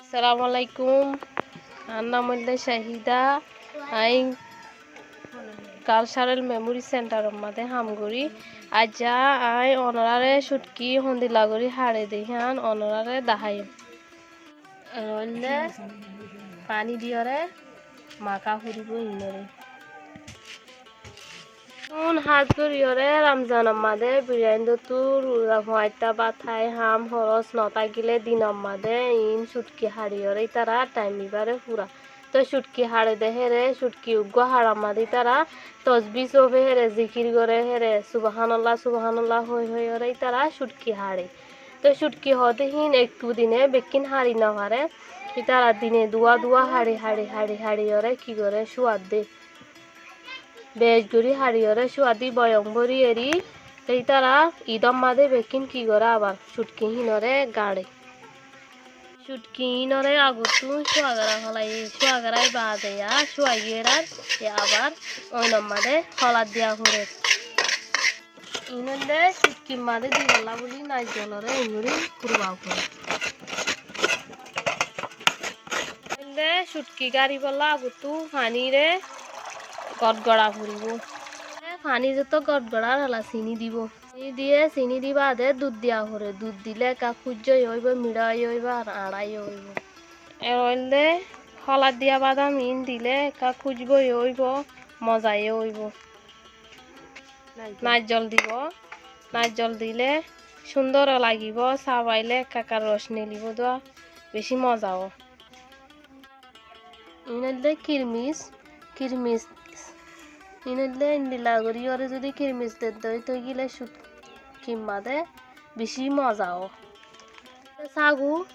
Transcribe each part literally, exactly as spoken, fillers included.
Assalamu alaikum. Añár nam óilde Cahida. Añí Cultural Memory Center or máze ham gorí. Aijja añí onoráre cutki hondilla gorí haçe de hían onoráre daháiyum. Óilde faní diyóre maká foribó inóre. Iín hás goríyoré Ramzan or máze biraindóttu ruza fuaittá bát hái ham horos no tákile din or máze iín cutki haçiyoré ítara thaim ibáre fura. Toi cutki haçe de hére, cutki uggúa haçar máze ítara tosbí sofe hére, zikir goré hére, subhánallah, subhánallah hoi hoiyoré ítara cutki haçe. Toi cutki hoóde híin ekku dine bekkín haçi no fare. Ítara dine duwá duwá haçi haçi haçi haçiyoré ki goré, cúadde. Bec gorí haçiyoré cúadde boyom bóri eri. Te ítara idor máze bekkín ki goré, abar cutki híinoré gaçe. Cutki híinoré agottú cúagara félaiye, cúagarai baade ya cúaiyé erar, e abar oinor máze holat diya forer. Iín óilde cutkir máze dibolla buli naijjoloré iín gorí kurba gorí. Óilde cutki gáribolla agottú faníre gotgora foribó. Faní zotó gotgorar héla siní dibó. Siní diyé, siní di baade dud diya foré. Dud dile ekká kúijja óibo, miçá óibo ar añçá óibo. Ar óilde holat diya badam iín dile ekká kúijja óibo, moza óibo. Naijjol dibó. Naijjol dile cúndor lagibó, sabaile ekká ekká roc nelibó dua, bicí moza ó. Iín óilde kirmis, kirmis. Iín óilde endilla gorí oré zudi kirmis dedde ói toi gile cutkir máze bicí moza ó. Ságu,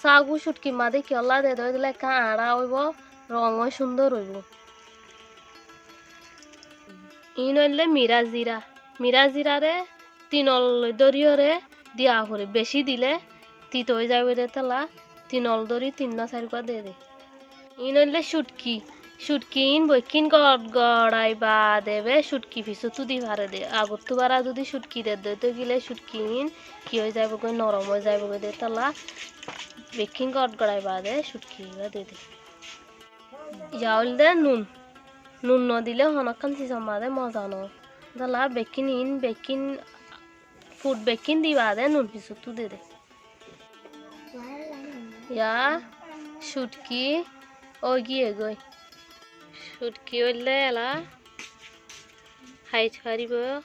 ságu cutkir máze kiyólla dedde ói dile ekká añçá óibo, rong ó cúndor óibo. Iín óilde mirá zira. Mirá ziraré tinol dóriyoré diya foré. Bicí dile tito ói zaibói dé tolla, tinol dóri tinnúa sairgúa dede. Iín óilde cutki. Cutki iín bekkín gotgorai baade be cutki fisóttu di fare de. Agottú bara zudi cutki dedde ói toi gile cutki iín ki ói zaibói, norom ói zaibói dé tolla. Bekkín gotgorai baade cutki ibá dede. Ya óilde nun. Nun no dile honókkan sizor máze moza no. Dala bekkín iín, bekkín fut bekkín di baade nun fisóttu dede. Ya cutki ói giyé goi. Cutki óilde ela hái faribó.